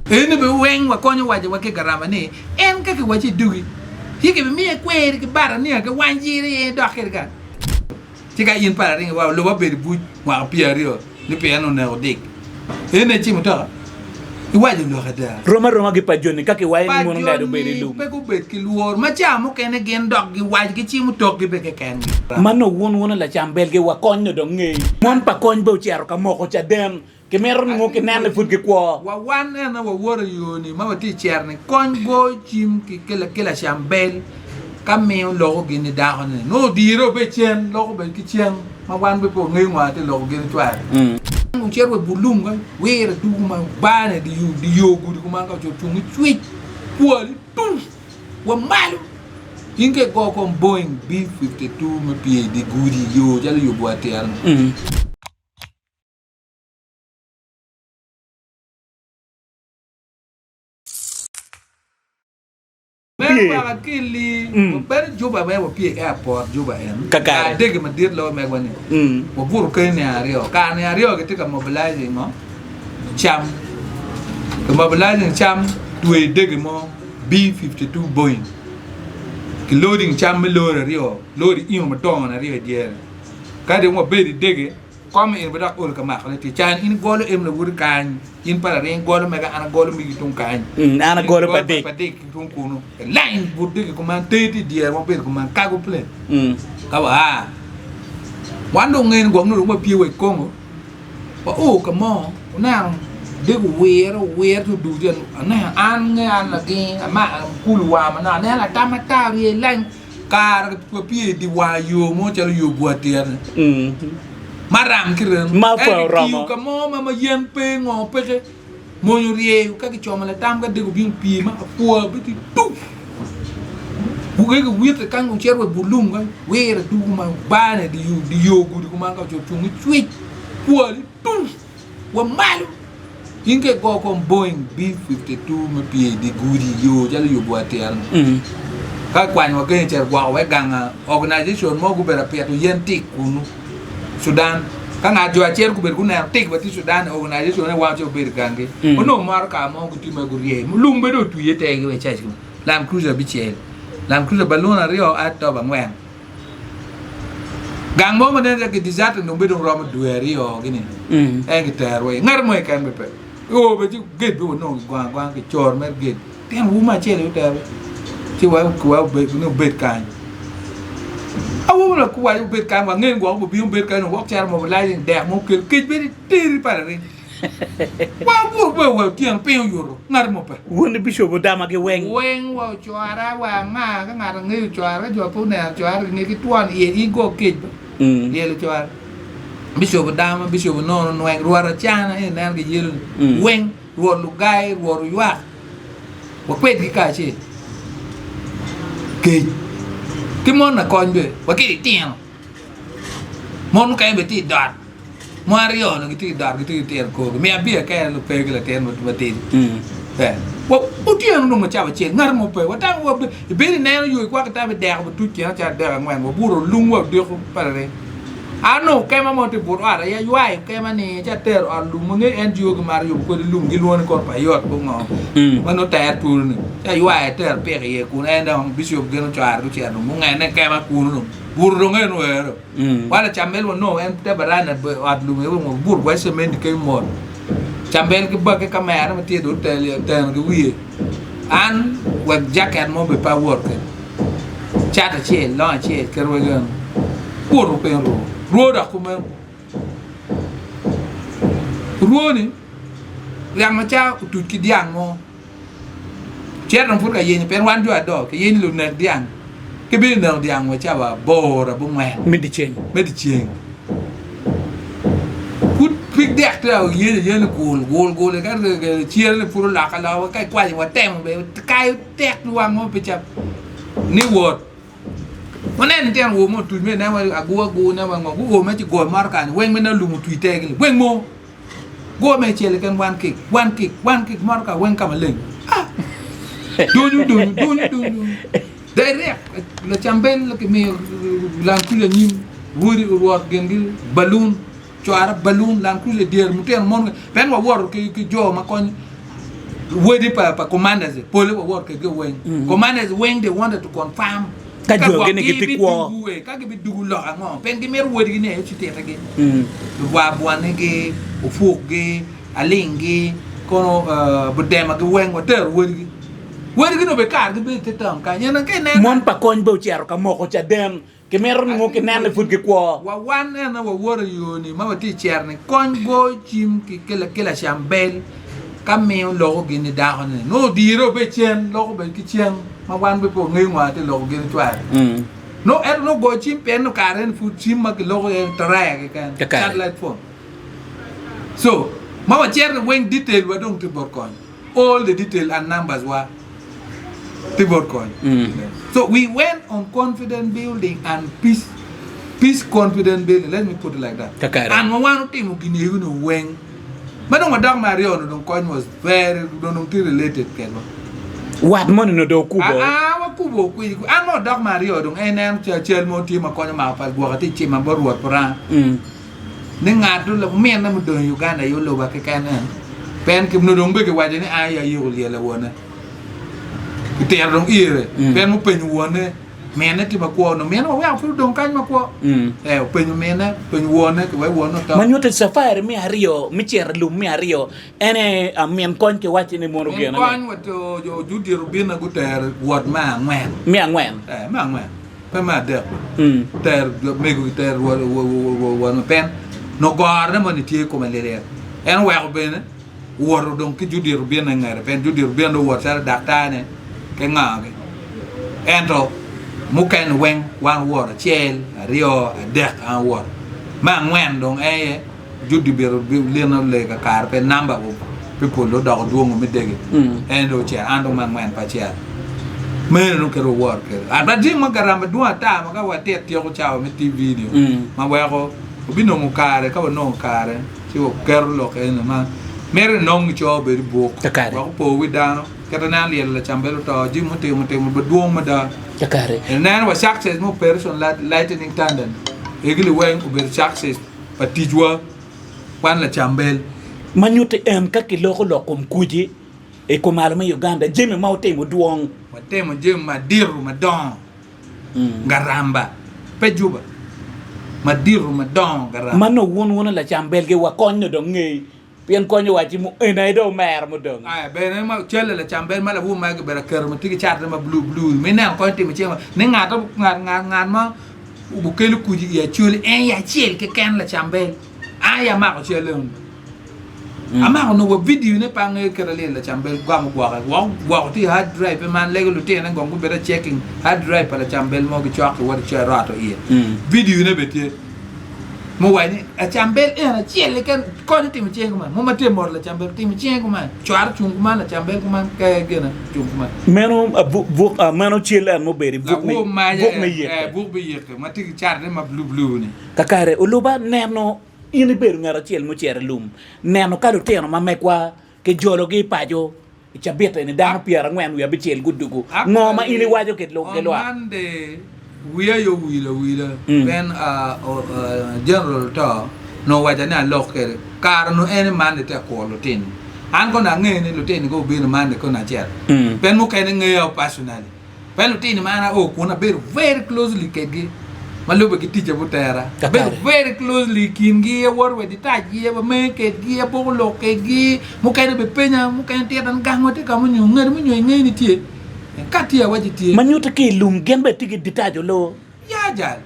Eni bene weng wakonyo waco wa ki garama ni en ka kiwaci idugi ci kibimiye kweri ki barania ki wany jiri iye idok kede gang. Ci ka in pala ringi wa oluba bedo i buc mwaka pyeraryo ni pien oneko dik. Eni aye ci mutoka iwaco lok ada. Rom aroma ki pa joni ka kiwaco Pa ni mono ngat obed i joni lum. pe gubed ki lworo ma ca mukene gin dok giwaco gicimo tokgi be kekengi. Man nongo wun wun lacam belgi wa kony nongo dong ngei. Mon pa kony be ocito ka moko caden. Kimito ni nongo kinen ni pud gikwo. Wa wan ene wawoto i yo ni ma watye i cero ni kony goyo cim ki ki lacam bel ka miyo loko gin ni dako ni nongo odire obed cen loko obed ki cen ma wan bene pe wangeyo ngo atye loko gin cware. Ocito wa i but lum kany wire tuku ma bane di yo gudi kuman ka ocito cung icwic kwali tum wa malo in ka igo kom Boeing B-52 me pye i di gudi yo calo yubu atyeno. Meno wek akelli, wabedo Juba wek wapye i airport Juba en. Kakare. Adege madit loyo megwa ni. Wabuto keny nino aryo. Kare nino aryo gitye ka mobilizing ngo? Cam. Ka mobilizing cam tweyo dege mo B-52 Boeing. Ki loading cam me lori aryo, lori ino madongo aryo i dyere. Ka dong wabedo i dege, Kom eni bene dok olo ka makone tye. Can in igolo em lawoti kany, in pa laring igolo mega an agolo migi tung kany. Mm, an agolo pa dik. Pa dik tung kunu. Line but diki kuman, ter tye i dyere ma obedo kuman, cargo plane. Mm. Ka wa a, wan dong ngeyo ni gwok nongo dong wapye wa i Congo, wa o ka mo, oneno dek owire, owire ci oducu ci aneno an nge an lagingi, amako akulu war manok, aneno latam matar orye i line. Kare wapye i dye war yo mo calo yo bwa tyer-ni, maram ki rem. Ma pwe Ento oromo. kitiyo ka mo ma ma yen pe, ngo peke, mony oryeyo ka kicomo latam ka dek obino pye ma apwa bene tye tuk. Buke giwite kany ocito wa i but lum kany, wire tuko ma bane dye yo gudi kuman ka ocito cung icwic pwali tuk. Wa malo in ka igo kom Boeing B-52 me pye i dye gudi yo calo yubo atyeno. Ka ikwanyo wa keny icito gwoko wa i gang organization mo gubedo apito yen tik kunu Sudan. Ka ngat jo acel gubedo guneno tik wa tye Sudan i organization ne wan ci wabedo i gangi. Onongo motoka mo gitye ma gurye lum bene otwi iye tegi wa i cac Land Cruiser abicel, Land Cruiser balloon aryo ato angwen. Gang mo ma nen calo ki disaster dong bedo romo dwe aryo gini en kitero iye ngat mo keken bene pe oo bene ci gate bene wanongo kigongo agonga kicoro mere gate tyen wu me acel aye otero ci wek ni wubed kany awobi ma guwaco wubed kany wange ni gwok gubino bedo kany gwok cito mobilizing dek mo kel kec bene teri pala ring Wa wur be wa otyeno piny oyuto ngat mo pe. Won Bishop odama gi weng. Weng wa ocwara wa anga ka ngat angeyo ocwara ka jo pe oneno ocwara ki nge ki twon iye in go kec ba lyel ocwara Bishop odama Bishop onono nweng Rwot acana en ineno ki yelo ni weng Rwot lugai Rwot oywak wa kwed gi kacel kec ki mon akony be wa ki litino mon mukene bene tye i dot. Mon aryo-ni gitye ki dot, gitye ki tiro korgi. Miya biya kene nongo pe ki latin matidi. Eh, otyeno nongo cawa acel, ngat mo pe. Watamo wa ibedo ineno yo ikwako itamo ideko bituc tyen aca adek angwen, wabuto lung wa odiko parare. An nongo kema mo tye i but ot aye aywayo kema ni ci atero ot lum ma ngeyo NGO gimaro yubo kwede lum gilwongo ni kono payot ko ngo ma nongo ter turu ni ci aywayo atero apiko iye kun en dong bishop gin ocware gucito dong gungene kema kunu dong buto dong en owero. Wan lacambel wanongo en te baranda ot lum aye wabuto kwede cementi kenyo mot. Cambel ki bagi kamera ma tye dong oteno ki wiye. An wek jaket mo bene pe awot kwede. Cat acel, long acel kit wek eno. Buto piny orwo. Rwo dok kumeno. Orwo ni ryang ma ca otuc ki dyang mo. Cito dong pud ka yenyo pien wan jo adoo kiyenyo lunek dyang ki bino neko dyang wa cawa aboro abongwen Me dyeceng. me dyeceng. Pud pig dek tye ayenyo ayenya ni gul gul gul eka cere ni pud olokke aloka wa ka ikwanyo watemo bene kayo tek wang mo pe cap ni wot. Waneno litino awobe mo otuc me nen wa agu agu nen wa ngo guo me ci goyo motoka ni weng me neno lum otwi tegi ni weng mo. Go me acel keken one kick, one kick, one kick motoka weng ka maleng. Ah! Dunyu, dunyu, dunyu, dunyu. Direct, lacambel kimiyo Land Cruiser anyim, rwodi orwot gingi balun, cwara balun, Land Cruiser i dyere, mutino mon, pien wawoto ki, ki jo ma konyo. Wedi pa pa commanders pole wawot kedgi weng. Commanders weng they wanted to confirm Ka jo gini gwok gitye kwo. gibidugu, eh, ka gibidugu lok ango. Pien gimito wedigi ni aye ocititigi. Lubwa bwanigi, opukgi, alinggi, kono eh, budemagi weng watero wedigi. Wedigi nongo bene kargi bedo i te town kany. En ka ineno Mon pa kony bene ocito ka moko caden. Kimito ni nongo kinen ni pud gikwo. Wa wan ene wawoto i yo ni ma watye i cero ni kony goyo cim ki ki lacam bel ka miyo loko gin ni dako ni nongo odire obed cen loko obed ki cen ma wan bene pe wangeyo ngo atye loko gin cware nongo ento nongo goyo cim pien nongo kare eni pud cim ma kiloko iye taraya keken satellite phone so ma wacito weng detail wa dong tye bot kony. all the detail and numbers wa tye bot kony. So we went on confident building and peace peace confident building let me put it like that. Kakare. And ma wan otimo gin egi ni weng ma dong wadok me aryo ni dong kony was very dong dong tye related kedwa. Wat moni no dong okubo. Aa wakubo kwidi an ma odok me aryo dong en ineno cal mo tye ma kony omako pa gwoka tye i cima bot Rwot Puranga. Ni ngat ominne mudong i Uganda aye oluba keken en pe en onongo dong bene kiwaco ni an aye ayiko lyel awone kitito dong ire pien mupenyo wone minne tye makwo onongo minne waweko pud odong kany makwo ee openyo minne openyo wone kiweko wone oto. Ma nyuto cafari me aryo me cito i lum me aryo en aye min kony kiwacci ni mono Min gene kony wa jo judito obinne gutero wot me angwen. Me angwen. Ee me angwen. Pe me adek ter mego ki ter won pen no gorone moni tye i kome lilit. En oweko bene owoto dong ki Judith obino i ngete pien Judith obino dong owoto calo daktarne ki ngagi. Ento mukene weng wan owoto acel, aryo, adek an awoto. Me angwen dong en aye Judy obedo lino lee kakare pe number of people dong odoko dwongo me dege en dong ocito an dong me angwen pe acito meno dong kit wawot kwede and jami ma garama dwong ata ma ka watit tyeko cawa me TV ni ma weko wabinongo kare ka wanongo kare ci waketo lok eni ma mito inong ico obed i buk wek opo wi dano kit aneno lyel lacambel oto jami mutimo timo dwong mada ineno wa success me operation lightening thunder ni egi liweng obedo success pa ticwa wan lacambel. Ma nyutti en ka kiloko lok kom kuci i kumalo me Uganda jami ma otimo dwong. Watimo jami madito madongo garamba pe juba madito madongo garamba. Ma nongo wun wun lacambel gi wa kony nongo dong ngei Pien kony owacci mu eni aye dong omera mudong. Aya bene ma calle lacambel ma lawur ma gibedo aketo ma tye ki catone ma bulu bulu ni ma ineno kony timo cen ni ngat ngat ngat ngat ma okelo kuc i Acholi en aye acel keken lacambel an aye amako cal eno amako nongo wa video ne pe angeyo kit alyel lacambel gamo gwoke gwok gwoko tye i hard drive pe ma an lego lutine gong gubed a checking hard drive pa lacambel mo gicok giwoto ci aroto iye video ne bene tye. Muwaco ni, Lacambel en acel keken konyo timo cinge kuman, mo ma tye mot lacambel timo cinge kuman, cware ocung kuman, lacambel kuman, ker gine ocung kuman. Meno buk, meno cal en mubedo i buk me Lawor maca buk me en, yike. eh, buk me yike ma tye ki catone ma blu blu ni. Kakare, oluba neno in ibedo ngat acel mucito i lum, neno ka lutino ma megwa Kijologi i paco i cabit eni dano pyerangwen wiye abicel gudugu. Ngo ma in iwaco ki On lwak? Monday wiya aye owil awila pien General oto nongo owaca ni alok kwede kare onongo en i Monday tye ka kuro lutini an kono angeyo ni lutini gubino Monday kono acito pien mukene ngeya personally. Pe lutini ma an ao kun abedo very closely kedgi ma lube ki ticca butera. Abedo very closely i kingi, awoto wa detach-gi, wamee kedgi, aboko lok kedgi, mukene bene penya, mukene tita ni gangwa tye ka mo nyo ngati mo nyo inge ni tye. Ka tye awaci tye. Ma nyuto ki i lum gin bene tye ki detach oloo. Ya jal,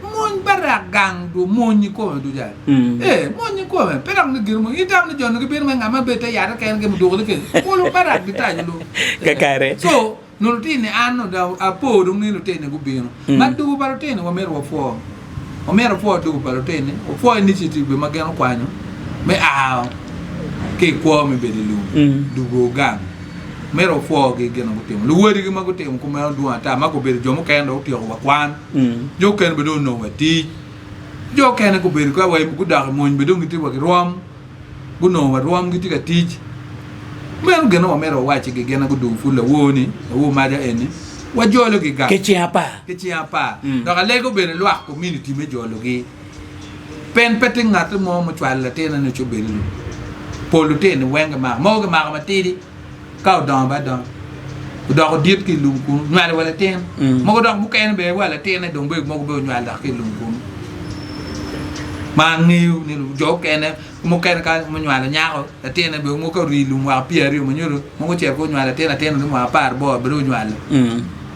mony barak gang do mony i kome do jal. Ee, mony i kome, pe dok ni gin mo. Itamo ni jo-ni gibino me nga ma bedo te yat keken gi muduku ni keni. Kulu barak gitaco lu. Kakare. So, nongo lutini an nongo apo dong ni lutini gubino. Ma dugu pa lutini wamito wapwo. Wamito wapwo dugu pa lutini, wapwo initiative ma gin okwanyo me a ki i kwo me bedo i lum, dugu gang. Myero wapwogi gin ma gutimo. Luwadigi ma gutimo kumeno dwong ata ma gubedo jo mukene dong otyeko wa kwan, jo okene bene dong onongo wa tic, jo okene gubedo ka wa gudok i mony bene dong gitye wa ki rwom, gunongo wa rwom gitye ka tic. Meno gin ma wamito wawaccigi gin ma gudwogo pud lawor-ni, lawor maca eni, wajologi gang Ki cing apar. ki cing apar. Dok alego bene lwak komuniti me jologi. Pien pe tye ngat mo mucwalo latinne ni ci obed i lum. Pol lutino-ni weng gimako. Mogo gimako matidi ka odongo bene adonga. Odoko dit ki i lum kunu, onywalo wa latin. Mogo dok mukene bene wa latinne dong bene mogo bene onywalo dok ki i lum kunu. Ma angeyo ni jo okene mukene ka onywalo nyako latinne bene mogo ka ori i lum mwaka pyeraryo ma nyuto mogo ocito ka onywalo latin latin ni mwaka aparaboro bene onywalo.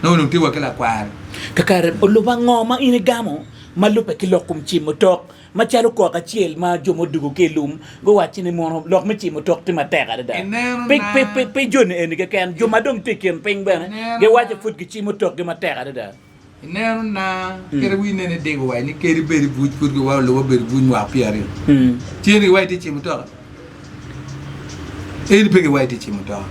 Nongo dong tye wa ki lakware. Kakare, oluba ngo ma in igamo ma lubbe ki lok kom cimo tok? Macalo kok acel ma jo mudugo ki i lum guwacci ni mono lok me cimo tok tye matek adada. Pe joni eni keken, jo ma dong tye i kin piny bene giwaco pud gicimo tokgi matek adada. Ineno na, kadi wi nene idiko waci ni kadi bed i buc pud giwaco lobo obedo buc mwaka pyeraryo. Cen giwaci tye cimo toka. Eni pe giwaci tye cimo toka.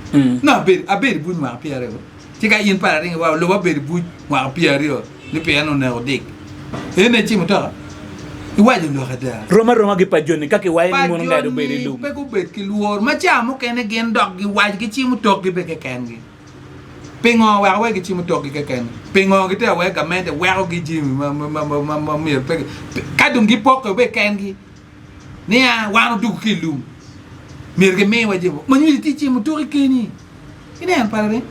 No abedo abedo i buc mwaka pyeraryo. Ci ka in pala ringi wa oluba bedo i buc mwaka pyeraryo ni pien oneko dik. Eni aye cimo toka. Iwaco lok ada. Rom aroma ki pa joni ka kiwaco ni mono ngat obedo i lum. Pa joni pe gubed ki lworo. Ma ca mukene gin dok giwaco gicimo tokgi be kekengi. Pingo weko wek gicimo tokgi kekengi? Pingo gitye ka weko gamente wekogi jami ma myero pe ka dong gipokke be kengi niya wan odugo ki i lum myero gimiwa jami ma nyuto itye cimo toki keni. Ineno pala ni?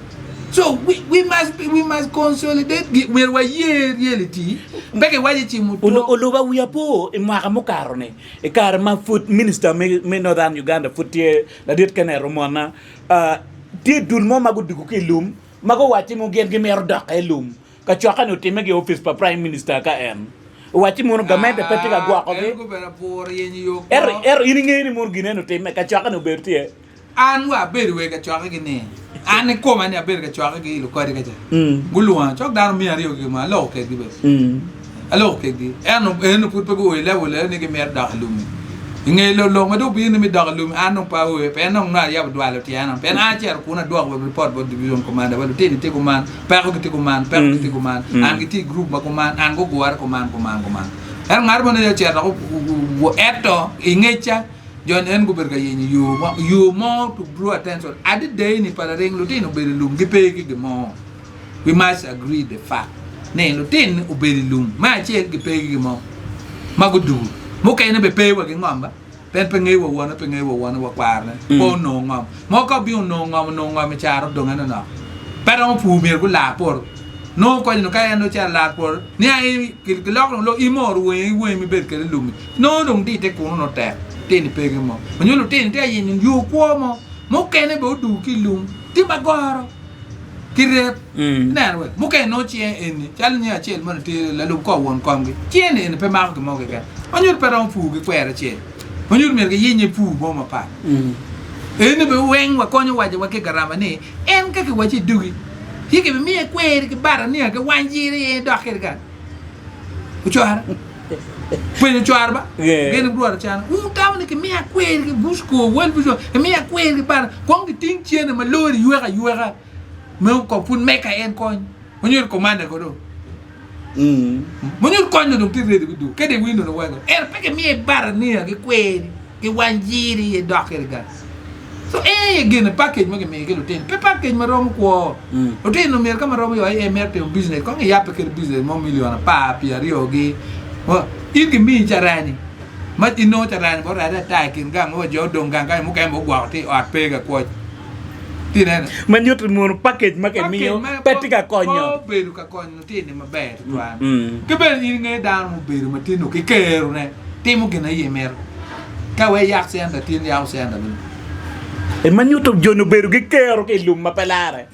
So we, we must we must consolidate gi myero waye reality pe kiwaco cimo two. Oluba wiya po i mwaka mukato ni i kare ma pud minister me, me Northern Uganda pud tye ladit Kenneth Omona uh, tye dul mo ma gudugo ki i lum ma guwacci mo gin gimito dokke i lum. Kacokke ni otimme ki i opic pa Prime Minister ka en owacci mono gamente pe tye ka gwokogi. En gubedo abworo yenyo yo kwo. Ento, ento in ingeyo ni mono gin eni otimme, kacokke ni obedo tye. An wa abedo wa i kacokkegi ni, an ikoma ni abedo i kacokkegi i Lukodi ka ca. Gulwonga, cok dano miya aryo gin mo, aloko kedgi bene. Aloko kedgi. Ento eno pud pe guo i level eno ni gimito dok i lum-mi. I nge lok ma dong obino ni me dok i lum-mi, an dong pe aoe, pien dong nongo ayabo dwalo tyena. Pien an acito kunu adwoko ripot bot division commander, wa lutini tye kuman, pekogi tye kuman, pekogi tye kuman, an gitye i group ma kuman, an gugure kuman, kuman, kuman. Ento ngat mo ni ocito dok ento i ngecca, Jo-ni en gubedo ka yenyo yo mo, yo mo to draw attention. Adada eni pa laring lutino obedo i lum gipe ki gin mo. We must agree the fact ni lutini obedo i lum. Me acel gipe ki gin mo ma gudugu. Mukene bene pe wa ki ngom ba. Pien pe ngeyo wa wone, pe ngeyo wa wone wa kwarone. Pe onongo ngom. Mo ka obino onongo ngom, onongo ngom i caro odong en onok. Pe romo pur myero gular poto. Nongo konyo nongo ka en dong ocito lar poto, nia in giloko dong lok imoro wangi wangi ma ibedo kwede i lum-mi. Nongo dong di ite kunu nongo tek, tini pe ki mo. Onyo lutini tye ka yenyo yo kwo mo, mukene bene odugo ki i lum, tye ma goro ki ret. Ineno we, mukene nongo cinge eni, calo nyo acel moni tye lalub kor won komgi, cinge ni eni pe mako gin mo keken. Onyo pe romo pur ki kweri acel. Onyo myero giyenye pur mo mapat. Eni bene weng wakonyo waco wa ki garama ni en ka kiwaco idugi, ci kibimiye kweri ki barania ki wany jiri iye dok kede gang. Ocwara. Penyo cware ba. Gin rwot acana. Wun wutamo ni kimiya kwer ki busko, wel busko, kimiya kwer ki bara. Kong giting cene ma lori yweka ayweka. Meno kong pud meka en kony. Onyuto commander kodo. Onyuto kony dong tye ready bidugo. Kede window no weko. Ento pe kimiye barania ki kwer ki wany jiri iye dok kede gang. So en aye gin package ma kimiyo ki lutino. Pe package ma romo kwo. Lutino myero ka ma romo yo aye mito timo business kong iyabbe kede business mo million apar pyeraryo gi in gimiyi carani ma inongo carani bene orade ata i kin gang ma wa jo odong gang kany mukene bene ogwoko tye i ot pe ka kwoc. Tye ineno? Ma nyuto ni mono package ma kimiyo pe tye ka konyo. Pe obedo ka konyo lutini maber tutwal. Ki bene in ingeyo dano mubedo ma tye nongo ki kerone timo gin aye mito. Ka wek iyak centa tin yako centa bene. E ma nyuto joni obedo ki kero ki i lum ma pe larre.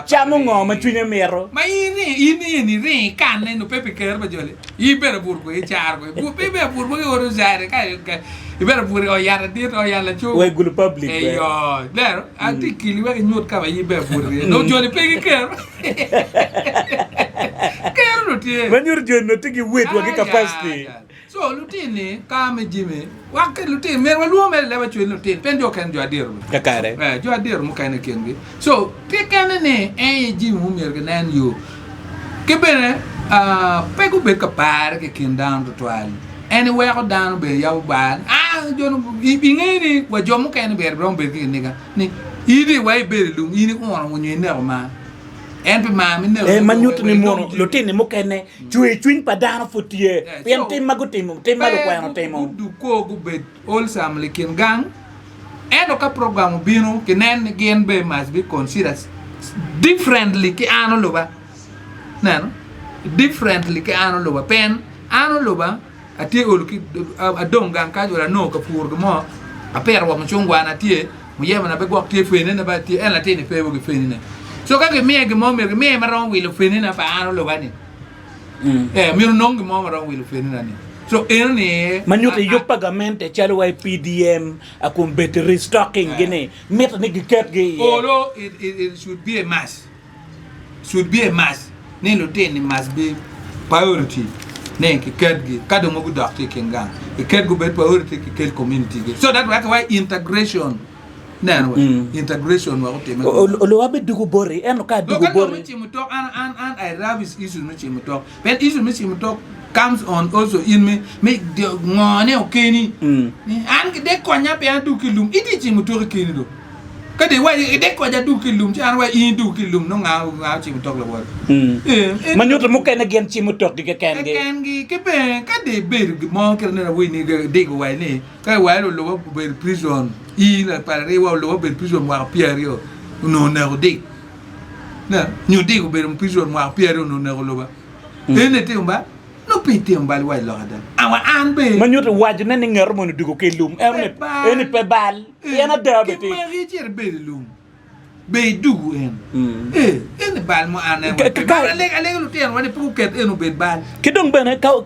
Camo ngo ma cwinye mito. Ma in in eni iringo ikanne nyo pe pi kero pa joli. In ibedo abur kwe icaro kwe. Pe ibedo abur mogo iodo cari ka ibedo abur i ot yat adit ot yat laco. Wa i gulu public bene. Eyo lero atye kili wek inyut ka ma in ibedo abur iye. Dong joni pe ki kero. Kero dong tye. Ma nyuto joni dong tye ki weight wa ki capacity. So lutini ka me jimi wak ki lutini myero walwong mere leb acwel ni lutini pien jo okene jo adiro bene. Kakare. Eh, jo adiro mukene i kingi. So tye kene ni en aye jimi mu myero ginen yo. Ki bene ah, pe gubed ka pare ki kin dano tutwal. En iweko dano bene yabo bar ni ah jo ni inge ni wa jo mukene bene romo bedo ki kiniga ni in i wa ibedo i lum in iuno nyo ineko mar. En pi mar me neko Eh, ma nyuto ni mono lutini mukene cwer cwiny pa dano pud tye pien tim ma gutimo, tim ma lukwena otimo. Pe gudukko gubed wholesome i kin gang. Ento ka program obino kinen ni gin be must be considered differently ki an oluba. Neno? Differently ki an oluba. Pien an oluba atye olo ki adong gang kany olo anongo ka puro gin mo apito wa mucungwa na tye muyeme na be gwok tye feni ne ba tye en latin ni pe wa ki feni ne. So ka gimiye gin mo myero gimiye ma romo wilo feni na pa an oluba ni. Eh myero onong gin mo ma romo wilo feni na ni. So eno ni Ma nyuto i yub pa gamente calo wa i PDM kun bed restocking gi ni mitte ni giket gi iye. Olo it, it, it should be a must. Should be a must ni lutini must be priority ni kiket gi ka dong gudok ki i kin gang kiket gubed priority kikel community gi so that wek wa integration neno wa integration wek otime Oluwa bidwogo boti ento ka adwogo Loka lok me boti. cimo tok an an an I love is issues me cimo tok pien issue me cimo tok comes on also in me me ngo ne okeni ni an de konya pien adwogo ki lum itye cimo tok ikeni do. Ka dong iwaco ni idek koca adug ki i lum, ci an awaco in idug ki i lum, nongo nga nga ocimo tok lawoti? Ee, en Ma nyuto mukene gin cimo tokgi kekengi. kekengi. Ki bene, ka dong ibedo gin mo kit ma awinyo ni digo waco ni, ka iwaco ni oluba obedo i prison, in lapalariwa oluba obedo i prison mwaka pyeraryo, onongo oneko dik. Ineno? Nyo dik obedo i prison mwaka pyeraryo onongo oneko oluba. En aye itimo ba? Nongo pe itimo bal iwaco lok ada. Awa an be. Ma nyuto wacone ni ngeto moni odwogo ki i lum, Pe bal. eni pe bal. Pien ada bene tye. Kimaki icit ibed i lum, be idugu en. Ee, eni bal mo an en wa pe. Mar alego alego lutino wa ni pe guket en obed bal. Ki dong bene ka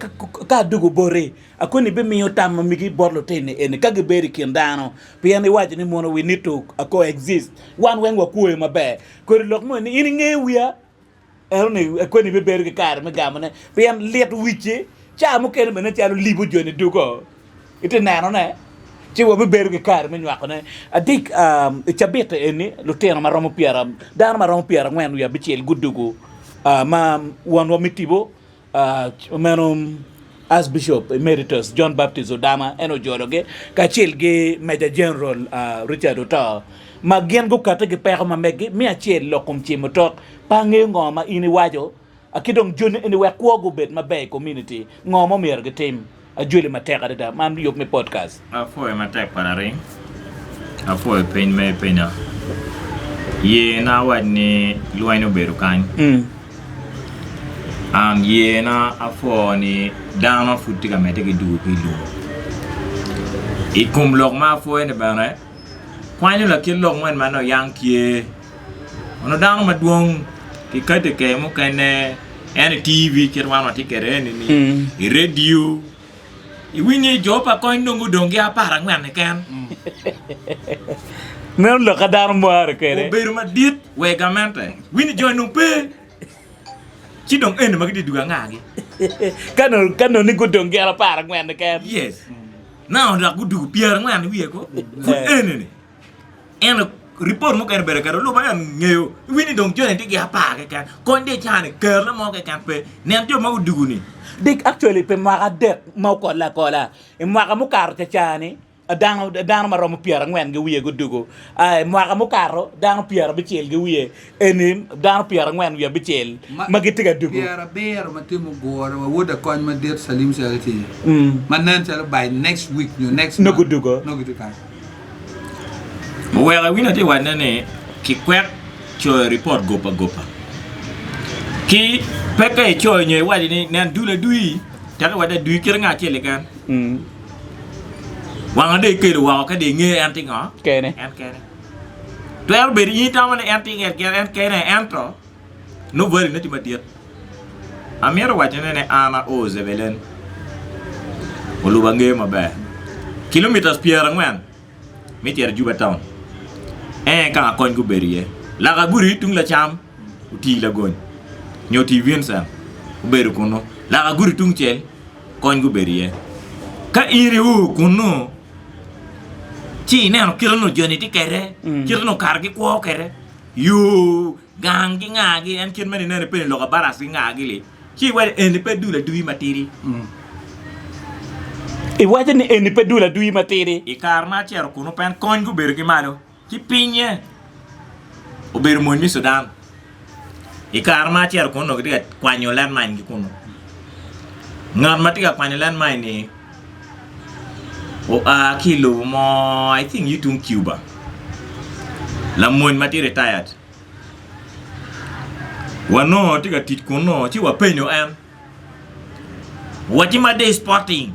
ka adugu boti, akoni ibimiyo tam ma migi bot lutini eni ka gibedo i kin dano, pien iwaco ni mono we need to coexist, wan weng wakwoyo maber. Kodi lok moni ni in ingeyo wiya. Ento ni kweni bibedo ki kare me gamone, pien lit wicce ca mukene bene calo libo joni dugo. Itye nenone? Ci wabibedo ki kare me nywakone. Adik i cabit eni, lutino ma romo pyera, dano ma romo pyerangwen wiye abicel gudugo ma wonwa me tipo Meno Archbishop Emeritus John Baptist Odama en ojologi kacel ki Major General Richard Oto ma gin gukati ki peko ma meggi me acel lok kom cimo tok pe angeyo ngo ma in iwaco ki dong joni eni wek kwo gi obed maber i community ngo ma omyero gitim. Ajoli matek adada man yub me podcast. Apwoyo matek Palaring. Apwoyo peny ma ipenya. Ye na awac ni lweny obedo kany. An ye na apwo ni dano pud tye ka medde ki dugo ki i lum. I kom lok ma apwoyo ni bene kwanyo lakit lok moni ma nongo yang tye Onongo dano madwong kikati i ker mukene en i TV kit wan watye kwede eni-ni, i redio, iwinyo ni jo pa Kony dong gudong ki aparangwen keken. Meno lok ka dano mware kwede. Obedo madit wa i gamente. Winyo jo-ni dong pe. Ci dong eni ma gitye ka dugo angagi? Ka nongo ni gudong gin aparangwen keken. Yes. Now dok gudugo pyerangwen wiye ko. Pud eni-ni. Ento ripot mukene bene kadi oluba en ngeyo iwinyo ni dong joni tye ki apar keken kony dong icani kerone mo keken pe nen jo ma gudugu ni. Dik actually pi mwaka adek ma okole akola i mwaka mukato caca ni dano dano ma romo pyerangwen ki wiye gudugu i mwaka mukato dano pyerabicel ki wiye eni dano pyerangwen wiye abicel ma gitye ka dugu. Pyerabiro ma tye mugure wa wod akony madit Salim Cele tye iye ma nen calo by next week nyo next month Nongo gudugo. nongo gitye kany. Oweko awinyo atye ka wacone ni kikwek coyo ripot gopa gopa ki pe ka icoyo nyo iwaco ni nen dul adwi tek iwac ni adwi kite nga acel keken wanga dong ikelo woko ka dong ingeyo en tye ngo Kene. en kene twero bedo in itamo ni en tye en kene ento nongo value ne tye madit amito wacone ni an ao Zebelen olubo angeyo maber kilometers pyerangwen me cito Juba town en ka kony gubedo iye laka gudi tung lacam oti lagony nyo oti Vincent obedo kunu laka gudi tung cel kony gubedo iye ka in iur kunu ci ineno kite onongo joni tye kwede kite onongo kare gikwo kwede yo gang ki ngagi en kit meno ineno ipenyo lok abaras ki ngagi li ci iwaco eni pe dul adwi matidi. Iwaco ni eni pe dul adwi matidi. I kare ma acito kunu pen kony gubedo ki malo ci pinye obedo mony me Sudan. I kare ma acito kunu onongo gitye ka kwanyo landmine ki kunu. Ngat ma tye ka kwanyo landmine ni. Oa ki i lobo mo I think yi tung Cuba. Lamony ma tye retired. Wanongo tye ka tic kunnu ci wapenyo en. Wacci ma day spotting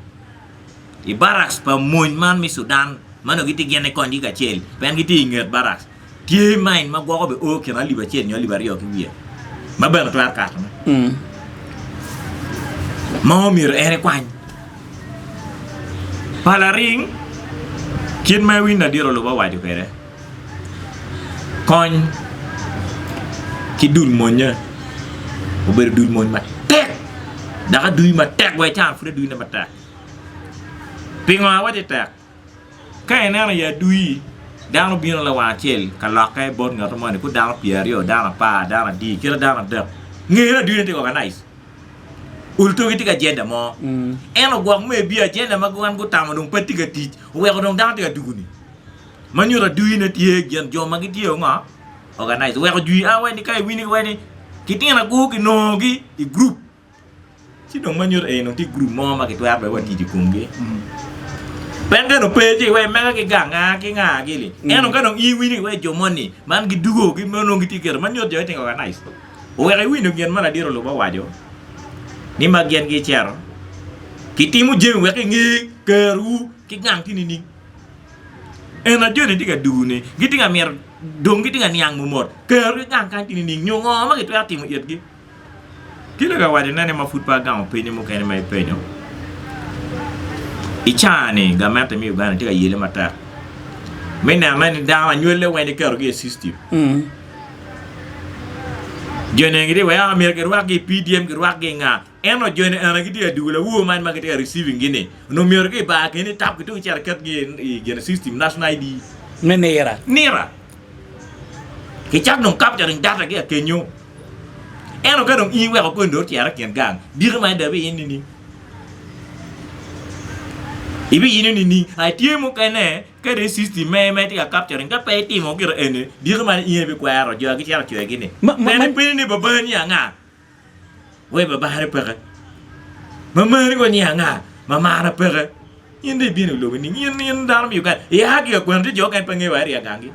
i barracks pa mony man me Sudan ma nongo gitye gin konygi kacel pien gitye i nget barracks. Tye mine ma gwoko be o kine alip acel nyo alip aryo ki wiye ma bene twero katone ma omyero en ekwany. Pa laring, kit ma iwiny ladit oluba owaco kwede, kony ki dul monnye obedo dul mony matek dok aduyi matek wa ican pud aduyine matek. Pingo awaco ni tek? Ka ineno i aduyi, dano bino lawang acel ka lokke bot ngat moni ku dano pyeraryo, dano apar, dano adi, kite dano adek. Nge ni aduyine tye ka organize. Olutogi tye ki agenda mo. Ento gwok maybe agenda ma wan gutamo dong pe tye ka tic, oweko dong dano tye ka dugu-ni. Ma nyuto aduyine tye gin jo ma gitye ngo? Organize. Oweko jwi a wai ni ka iwinyo wai ni kitino agur kinongogi i group. Ci dong ma nyuto eni dong tye gurup mo ma kitwero bene wa tic i komgi. Pien ka dong pe ci iwek mega ki gang nga ki nga gili. Ento ka dong in iwinyo iwek jo moni man gidugo ki ma nongo gitye keto ma nyuto jo gitye organize. Oweko iwinyo gin ma ladit olubo owaco ni ma gin gicito kitimo jami wek inge kerwu ki gang tye nining. En ajoni tye ka dugo ni gitye ka mito dong gitye ka niang mot keru ki gang kany tye nining nyo ngo ma gitwero timo itgi. Tye ka wacone ni ma pud pe agamo penye mukene ma ipenyo, i caa-ni gamente me Uganda tye ka yele matek me nenone ni dano anywale weng giketogi i system. Joni gitye wek myero kirwakgi i PDM kirwakgi i nga ento joni ena gitye ka dugo lawor man ma gitye ka receiving gi ni onongo myero ki i bar keni tap ki tung icito iketgi i gin system national ID Me nira. Nira. Kicak dong capturing data gi akenyo. Ento ka dong in iweko koni dong ocito i kin gang, diki ma dong ibiyino nining? Ibiyino nining? Ai tye mukene ka dong i system me ma itye ka capturing ka pe itimo gire eni, diki ma in ibikwero jo gicito coyogi ni. Pien ipenyo ni babani anga? Wee babani peke. Mamani kono ni anga? Mamana peke. In dong ibino i lobo nining? In in dano me Uganda. Ia ki ka kwena tye jo mukene pe ngeyo wa area gangi.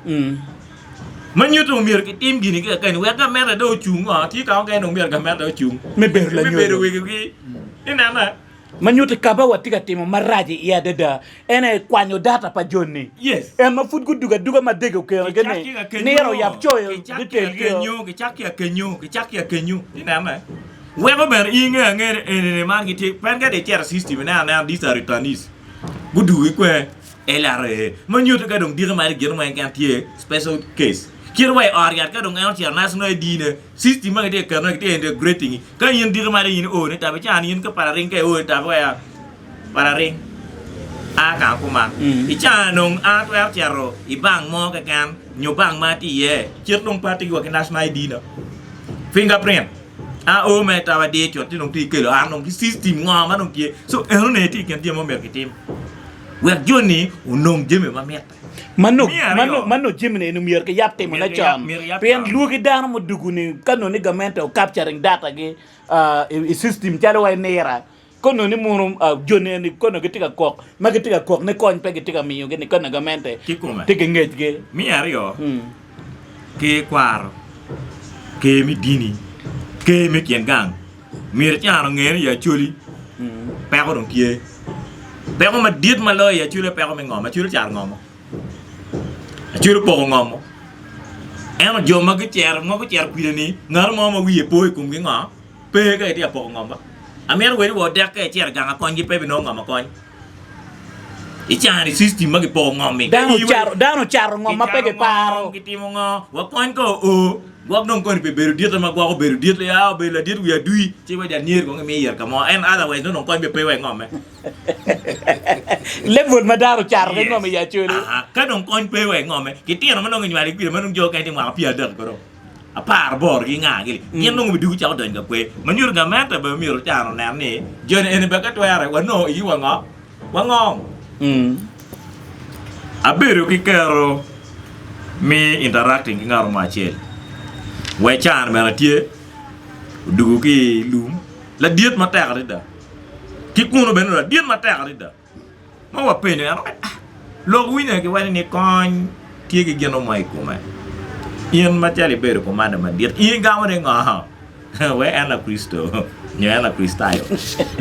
Ma nyuto omyero kitim gini ki kakeni wek gamente dong ocung ngo tye ka mukene dong myero gamente ocung Me bedo me bedo lanyodo. wegogi. Ineno? Ma nyuto kaba watye ka timo marac iye adada en aye kwanyo data pa joni. Yes. En ma pud gudugo aduga ma dege okenogi Kicak ni ki akenyo, niro oyab coyo kicak ki ditelgi o. akenyo, kicak ki akenyo, kicak ki akenyo. Ineno? Weko bene in ingeyo angeya ni eni-ni man gitye, pien ka dong icito i system ineno anena these are returnees, gudugo ki kwer LRA, ma nyuto ka dong diki mari gin mo keken tye special case. Kit wa i ot yat ka dong en ocito national ID ne, system ma gitye ka ketone gitye integrating, ka in diki mari in io ni tabi can in ka pala ring ka io ni tabi waya pala ring a ka kuman. I can dong an atwero cito i bank mo keken nyo bank ma atye iye, cit dong pe atye wa ki national ID na, fingerprint. A o me tawa dir cut ci dong tye kelo an dong ki system ngo ma dong tye so eno ne tye i kin jami ma myero kitim wek joni onong jami ma mitte. Ma nongo jami ni eni myero kiyab timo ne con pien lwogi dano mudugu ni ka nongo ni gamente o capturing data gi i system calo wa i nira Kono ni mono joni eni kono gitye ka kok ma gitye ka kok ni kony pe gitye ka miyogi ni kono gamente Kikome. tye ki ngecgi. Me aryo, ker kwaro, ker me dini, ker me kin gang myero icano nge ni i Acholi peko dong tye. Peko madit ma loyo i Acholi aye peko me ngom. Acholi ocato ngomo. Acholi opoko ngomo. Ento jo ma gucito ma gucito kwide-ni ngat mo ma wiye po i komgi ngo? Pe ka itye ka poko ngom ba. Amito weri wa odek ka icito i gang akonygi pe ibinongo ngom akony. Icano i system ma gipoko ngom-mi. Dano ocato dano ocato ngom ma pe giparo. Gitimo ngo? Wakony ka oo. Gwok dong koni pe bedo ditte ma gwok obedo dit ya obedo ladit wi adui ci wa janyeri kong imiye yito ka mo en otherwise nongo dong kony bene pe wa ingomme. Level ma dano ocato ki ngom i Acholi. Aha, ka dong kony pe wa ingomme, kitino ma nongo inywalo ki kwede ma dong jo okene tye mwaka pyeradek kono. Apar aboro ki nga gini gin nongo bidwogo cako donyo ka kwer ma nyuto gamente bene myero ocan onen ni joni eni bene ka twere wanongo igi wa ngo wa ngom. Abedo ki kero me interacting ki ngat mo acel wa ican bene tye odugo ki i lum ladit matek adada ki kunu bene ladit matek adada. Ma wapenyo en, ah, lok winyo giwaco ni kony tye ki gin mo i kome. In macalo ibedo komanda madit, in igamo ni ngo? We en Lakricito nyo en Lakricitayo.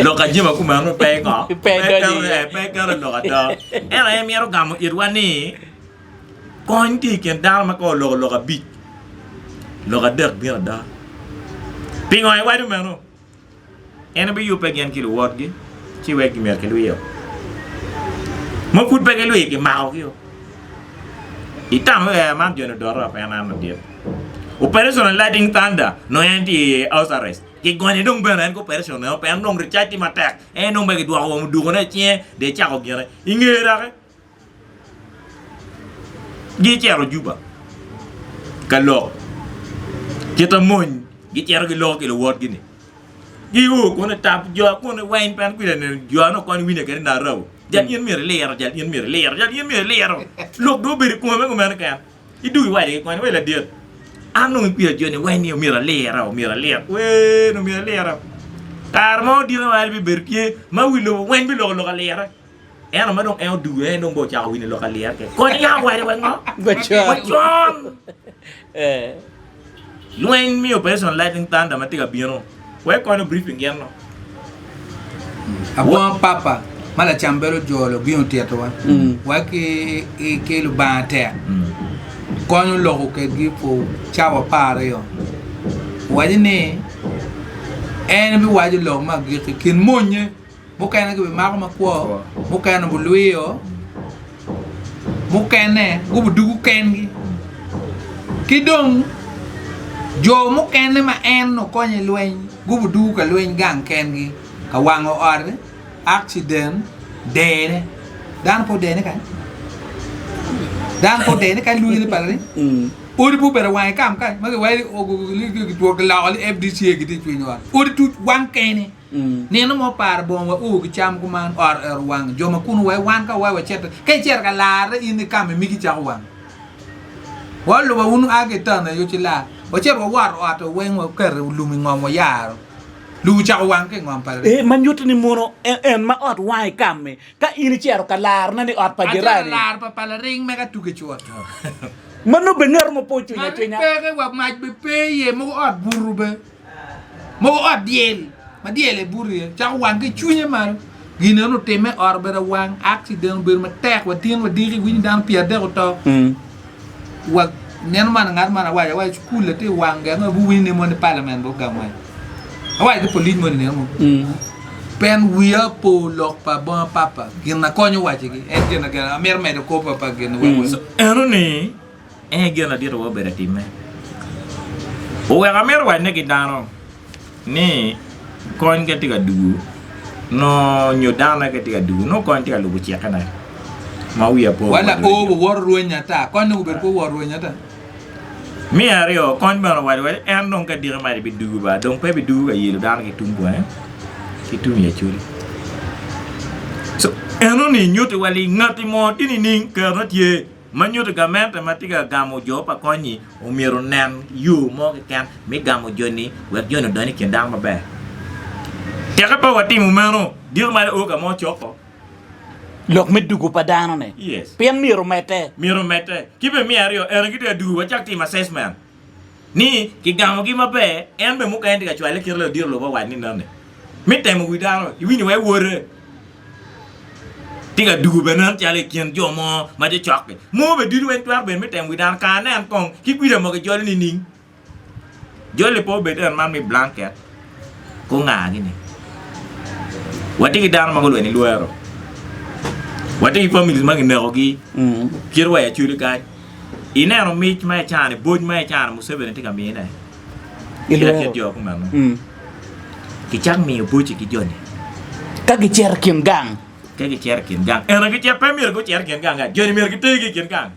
Lok ajima kumeno pe ngo? Pe donyo iye. Pe keto lok ada. En aye mito gamo itwa ni kony tye i kin dano ma ka oloko lok abic, lok adek bino ada. Pingo iwaco meno? En biyubbe gin ki luwotgi ci wek gimyero kilwiyo. Ma pud pe gilwiyo kimakogi-o. Itamo ni man joni odoto pe en an ladit. Operation Lightning Thunder nongo en tye i house arrest. Kigonye dong bene en ki operation meno pien dong ricac tye matek. En dong bene kidwoko wa mudukone i cinge dong ecako gine. I nge doki Gicito Juba ka lok kit ma mony gicito giloko ki luwotgi-ni. Gio kunu i tap jo kunu weng pien kwija neno jo nongo kony winyo kede Narabu jal in myero iliro jal in myero iliro jal in myero iliro lok dong obedo i kome me kumeno keken idwogo iwaco ki kony wai ladit an dong ikwija joni weng ni myero alira myero alir wee nongo myero alira kare mo dito ma bibedo tye ma wi lobo weng biloko lok alira. Ento ma dong en odugo en dong bene ocako winyo lok alira keken. Kony yam owaco wa ngo? Wa con. Lweny me Operation Lightning Thunder ma tye ka bino. Wek konyo briefing gin no. Abongo papa ma lacam bedo ojolo obino otitowa wa ki ki Lubanga tek konyo loko kedgi pu cawa 12 owaco ni en biwaco lok me agikki kin monye mukene gibimako makwo, mukene gulwiyo, mukene gubidugo kengi, ki dong jo mukene ma en okonyo i lweny gubidugo ka lweny gang kengi, ka wango ot, akciden, dene. Dano pe odene kany? Dano pe odene kany lwiri pa ni? Odi pe obedo wang i kam kany ma giwaco ni giloko ni FDCA gitye ka cwinyo ot. Odi tuc wang kene. Nino mo paro bongo wa oo ki cam kuman, ot ero wang, jo ma kunu wa wan ka wa wacito, ka icito ka larre in i kam migi cako wang. Wa oluba wunu a ki i taun aye ci lar, wacito wawoto ot weng waketo lum i ngom wayaro, lum ocako wang ki i ngom pa Ee, ma nyuto ni mono en ma ot wang i kam-mi, ka in icito ka larone ni ot pa Acito jirani. laro pa palaring mega tuge cut. Ma nongo bene ngat mo pe ocwinyo Mac acwinya. peke wa mac be pe iye mogo ot buto be. Mogo ot dyel ma dyel aye buto iye cako wang ki i cwinye malo. Gin eno otimme, ot obedo awang, akciden obedo matek wa tin wa diki iwinyo dano pyerdek oto. Wa nino man ngat man awaco awaco cukul atye wang ge ango guwinyo ni moni parliament bene ogamo en. Awaco ki polic moni nino mo. Pen wiya opo lok pa Bonga Papa gin na konyo wacigi en gin amito medo kor pa gin wek. Eno ni En aye gin ladit wa obedo atimme. Oweko amito wacne ki dano ni kony ka tye ka dugu nongo nyo danone ka tye ka dugu nongo kony tye ka lubo cikkene ma wiya po. Wa laor wuwoto rweny ata, kony dong obedo pe owot rweny ata. Me aryo, kony bene owaco wa ni en dong ka diki mac bidugu ba dong pe bidugu ka yelo dano ki tung bwonge ki tung i Acholi. So enoni nyutti wa ni ngati mo tye nining kerone tye. Ma nyuto gamente ma tye ka gamo jo pa kony-nyi omyero onen yo mo keken me gamo joni wek joni odony i kin dano maber. Teke pe watimo meno, dito malo o ka mo coko. Lok me dugo pa dano-ni. Yes. Pien myero omedde. Myero omedde. Ki bene me aryo, ene gitye ka dugo wacak timo assessment ni kigamogi maber, en bene mukene tye ka cwale kite ladit lobo owaco ni nonne me temo wi dano, iwinyo wai wote. Tye ka dugo bene nen calo i kin jo mo ma cocok-ki. Mo bene ducu weng twero bedo me temo wi dano ka anen kong ki kwida mogo ijolo nining. Joli pe obed en man me blanket gungagi ni. Watye ki dano ma gulwenyo i lwero. Watye ki families ma kinekogi kit wa i Acholi kany. Ineno mic ma icano, boc ma icano Museveni tye ka mine. I Kit lwero. kit jo kumeno. Kicak miyo boci ki joni. Ka gicito i kin gang. Ka gicito i kin gang. Ento gicito pe myero gucit i kin gang ga. Joni myero gitergi i kin gang.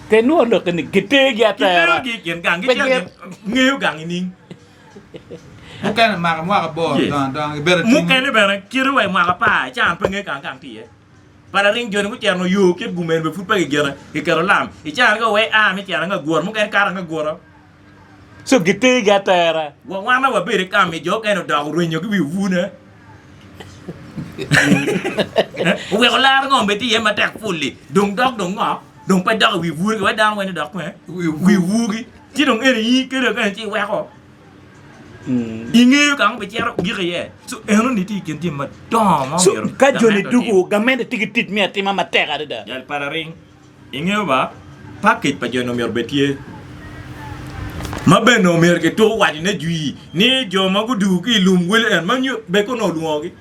Pe nwo lokke ni gitergi atera. Giterogi i kin gang. Pe Gicito gin. gin ngeyo gang nining? Mukene mako mwaka aboro Yes. dongo adonga gibedo atinga. Mukene bene kite wa i mwaka apar can pe ngeyo kang gang tye iye. Palaring joni gucito yo kit gumeno bene pud pe gigene giketo lam i can ka wee a me cito angagura mukene kato angagura. So gitergi atera. Wa wan ma wabedo i kam-mi jo okene odoko rwenyo ki wi obune. Oweko laro ngom bene tye iye matek fully dong dok dong ngo dong pe dok i wi bwurgi wek dano weng dok i wi bwurgi ci dong eni in kede kene ci iweko ingeyo ka ma obicito gik iye so enoni tye i kin jami madongo ma So, omyero ka joni gamente dugu, otim. gamente tye ki tic me atima matek adada. Jal Pararing, Ingeyo ba, package pa joni omyero obed tye ma bene omyero kituk waco ne jwi ni jo ma gudugu ki i lum wele en ma nyo bed kono olwongogi.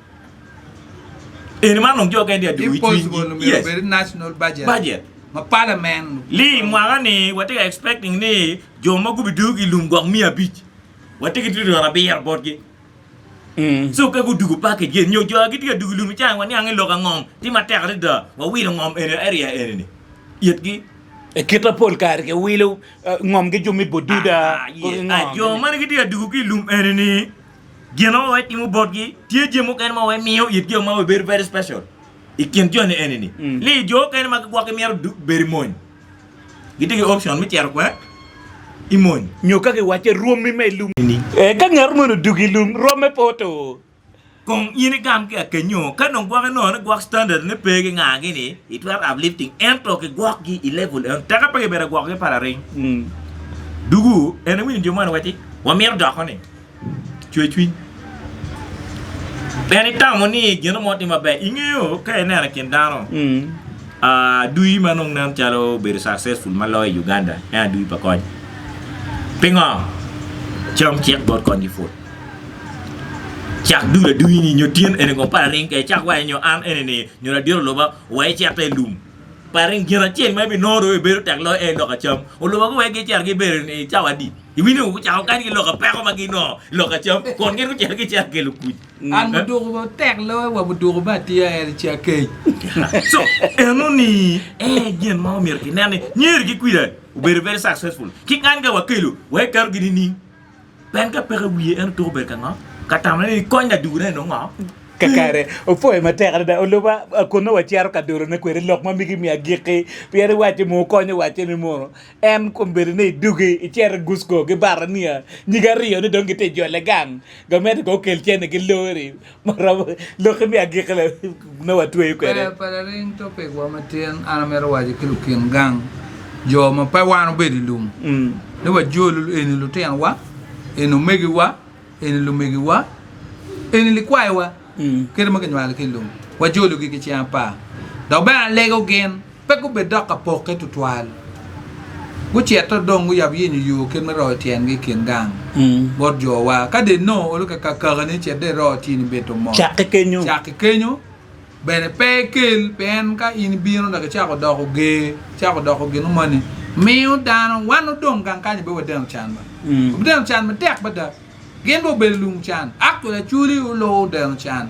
Eni man dong jo kene tye ka dugu If ki possible, cwinygi. omyero Yes. obed national budget. Budget. Ma parliament. Li mwaka ni watye ka expecting ni jo ma gubidugu ki i lum gwok 500 watye ki trillion abiro botgi. So ka gudugo package eni nyo jo a gitye ka dugo i lum i caa ni waniang ni lok angom tye matek adada wawilo ngom eni area eni ni itgi. I kite pol kare giwilo ngom ki jo me Bududa. Ah, yes. Ah, jo ma gitye ka dugo ki i lum eni ni gin ma watimo botgi tye jami mukene ma wamiyo itgi ma bedo very special i kin joni eni ni. Li jo mukene ma gwok gimito bedo i mony Gitye ki option me cito kwe i mony. Nyo ka giwacce rwommi me i lum. Ee, ka ngat moni odwogo i lum, rwomme pe otur. Kong in igam ki akenyo, ka dong gwok inongo ni gwok standard ne pe ki nga gi ni, itwero uplifting ento ki gwok gi i level eno teke pe kibedo gwoko gi pala ring. Dugu en iwinyo jo moni wacci wamito doko ni. Cwercwiny. En itamo ni gin mo tye maber. Ingeyo ka ineno i kin dano, adui ma nongo nen calo obedo successful ma loyo i Uganda en adui pa kony. Pingo? Cam cik bot kony ki put. Cak dul adui ni nyo tin eni kong pala ring kede cak waco nyo an eni ni nyo ladit oluba wek icit i lum. Pa ring gin acel ma ibinongo dong ibedo tek loyo en lok acam. Oluba guwek gicito gibedo i cawa adi? Iwinyo gucako kany ki lok peko ma ginongo i lok acam kun gin gucito gicito kelo kuc. An muduku ma tek loyo wa muduku me atiya en ci akec. So eno ni ee gin ma omyero kinen ni nyeri ki kwida obedo very successful ki kany ka wakelo wa iketo gi nining? Pien ka peko i wiye en otuko bedo ka ngo? Ka tamone ni kony ladugone nongo ngo? Kakare, opwoyo matek adada. Oluba kun nongo wacito ka dolone kwede lok ma migi me agikki, pien iwacci mo konyo wacce ni mono En kombeddi ni idugi icit i Gusco ki Barania, nyige aryo-ni dong gitye i jole gang. Gamente kong okel cente ki lori ma romo lokki me agikki nongo watweyo kwede. Ber pa laring topic wa matin an amito waco ki lukin gang jo ma pe wan obedo i lum ni wajol eni lutino wa eni omegi wa eni lumegi wa eni likwayo wa kit ma kinywalo ki i lum wajolo gi ki cing apar dok bene alego gin Pe gubed dok ka pokke tutwal. Gucito dong guyab yenyo yo kit me royo tyengi i kin gang bot jowa. Ka dong inongo olo ka kakakani, cit dong iro tyeni bed to mot. Cakke kenyo. Cakke kenyo bene pe ikel, pien ka in ibino dok icako doko ger, icako doko gin moni, miyo dano, wan odong gang kany bene wadeno can ba. Wabideno can matek mada. Gin bene obedo lung can. Actually Acholi oluwo deno can.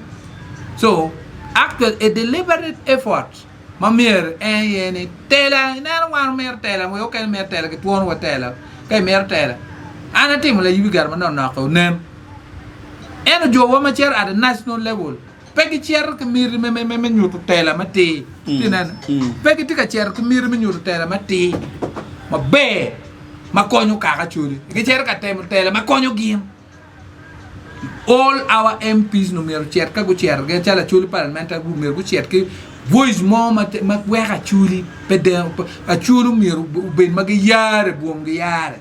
So, actually a deliberate effort. Ma myero en aye ni tela, ineno wan wamito tela, wek okene mito tela kitwono wa tela, ka imito tela. An atimo layub i gati manok nok onen. Ento jo wa ma cito at a national level pe gicito ki miti me, me, me nyuto tela matir. Itye ineno? Pe gitye ka cito ki miti me nyuto tela matir, maber, ma konyo kaka Acholi. Gicito ka temo tela ma konyo gin. All our MPs no myero ocit ka gucito gin calo Acholi parliamentary group myero gucit ki voice mo ma weko Acholi pe deno Acholi myero obed ma giyare bwomgi yare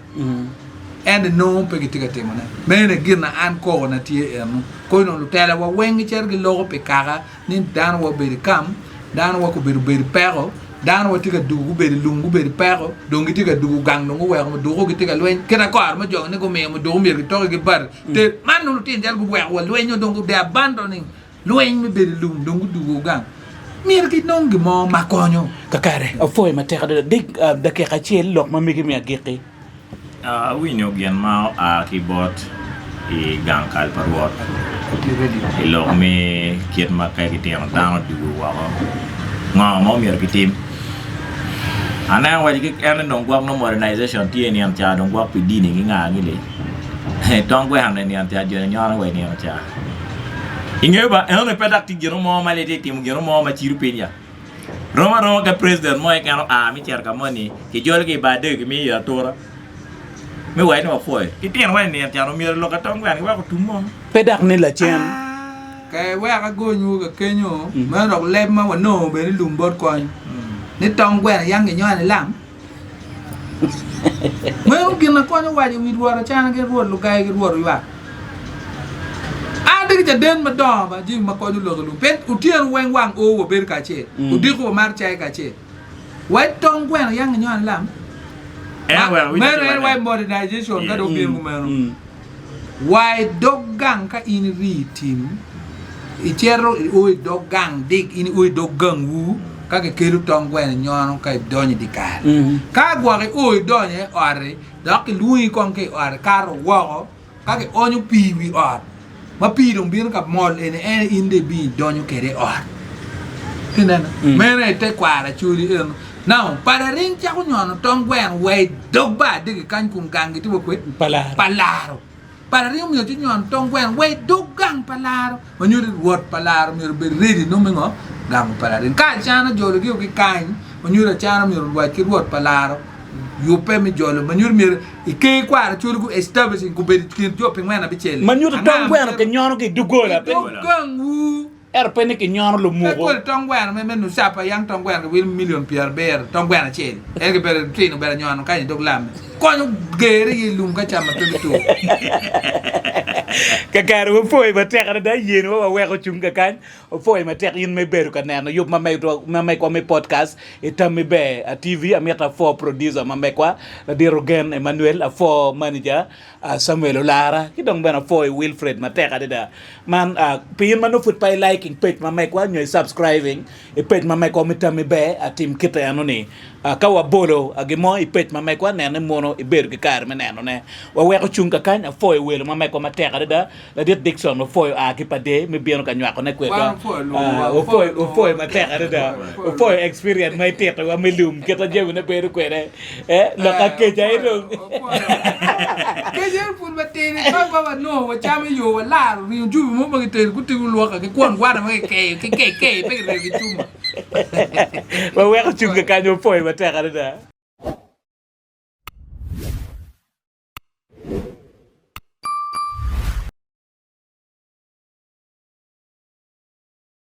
ento inongo pe gitye ka timone meno gin ma an koko na tye eno kono lutela wa weng gicito giloko pi kaka ni dano wa obedo i kam, dano wa gubedo obedo i peko, dano wa tye ka dugo gubedo i lum gubedo i peko, dong gitye ka dugo gang dong guweko muduku gitye ka lweny kit akor ma jo ni gumiyo muduku myero gitoki ki bati ter man dong lutino calo guweko wa lwenyo dong they abandoning lweny me bedo i lum dong gudugo gang myero ginong gin mo ma konyo. Kakare, apwoyo matek adada. Dik dakika acel lok ma megi me agikki. Awinyo gin ma oa ki bot i gang kal pa Rwot i lok me kit ma ka gitino dano dugo woko, ngo ma omyero gitim. Aneno waci ki en ni dong gwok nongo modernization tye i nino ca dong gwok pi dini ki nga gili tong gweno i nino ca joni nyono wa i nino ca. Ingeyo ba enoni pe dok tye gin mo ma itye timo gin mo ma cido piny ya. Rom aroma ka president mo keken oa me cito ka moni kijolo ki i bar dege kimiyo iye atura me waci ni wapwoyo. Ki tyen wa i nino can omyero lok atong gweno giwek otum mo. Pe dok ni lacen. Ka iwek agonywu ka kenyo, meno dok leb ma wanongo bene i lum bot kony, ni tong gweno yang ginyono i lam. Meno gin ma kony owaco i wi Rwot Acana ki Rwot Lugai ki Rwot Oywak. An atye ki caden madongo ba jami ma kony oloko i lum pien otyeno weng wang o wabedo kacel, odiko wamato cai kacel. Wa i tong gweno yang ginyono i lam. Meno en wa i modernization ka dong obino kumeno. Wa i dog gang ka in iri i tim, icito io i dog gang dik in io i dog gangwu ka kikelo tong gweno inyono ka idonyo i dyekal. Ka gwok io idonyo i ot-ti dok kilwongi kong ki i ot ikato woko ka kionyo pii i wi ot ma pii dong bino ka mol eni en aye in dong ibino idonyo kwede i ot. Itye neno? Meno aye tekwaro Acholi eno. Now, palaring cako nyono tong gweno wa i dog bar dege kany kun gangi tye wa kwe? Pa laro. Palaring omyero ci nyon tong gweno wa i dog gang pa laro. Ma nyuto ni rwot pa laro myero obed ready nongo me ngo? Gamo palaring. Ka acana jologi o ki kany, ma nyuto acana myero orwac ki rwot pa laro yubbe me jolo ma nyuto myero i ker kwaro cwalo gu establishing gubedo i kin jo pi ngwen abicel. Ma nyuto tong gweno kinyono ki i doggola. I dog gangwu. Ento pe ni kinyono Pe lumuko. kodi tong gweno me me Nusapa yang tong gweno kiwilo milion pyerabiro tong gweno acel ento kibedo tino obedo anyono kany i dog lamme konyo gere iye i lum ka cam ma pe bitur. Kakare wapwoyi matek adada yeniwa waweko cung kakany wapwoyi matek in ma ibedo ka neno yub ma megwa me podcast i tammi ber TV amito apwo producer ma megwa ladit Ogen Emmanuel apwo manager Samuel Olara ki dong bene apwoyo Wilfred matek adada Man pi in ma nongo pud pe i liking page ma megwa nyo i subscribing i page ma megwa me tammi ber atim kite eno ni ka wabolo gin mo i page ma megwa nene mono ibedo ki kare me neno ne. Waweko cung kakany apwoyo welo ma megwa matek adada ladit Dickson wapwoyo a ki Padee me bino ka nywako ne kwedwa wapwoyo matek adada wapwoyo experience ma itito wa me lum kita jami ne bedo kwede lok akeca aye dong. Kec en pud matidi ka ma wanongo wacamo i yo walaro ringo jubi mo ma gitero gutigo lwoka ki kwon gwana ma kikeyo ki keikeyi pe kirego ki cuma. Waweko cung kakany wapwoyo matek adada.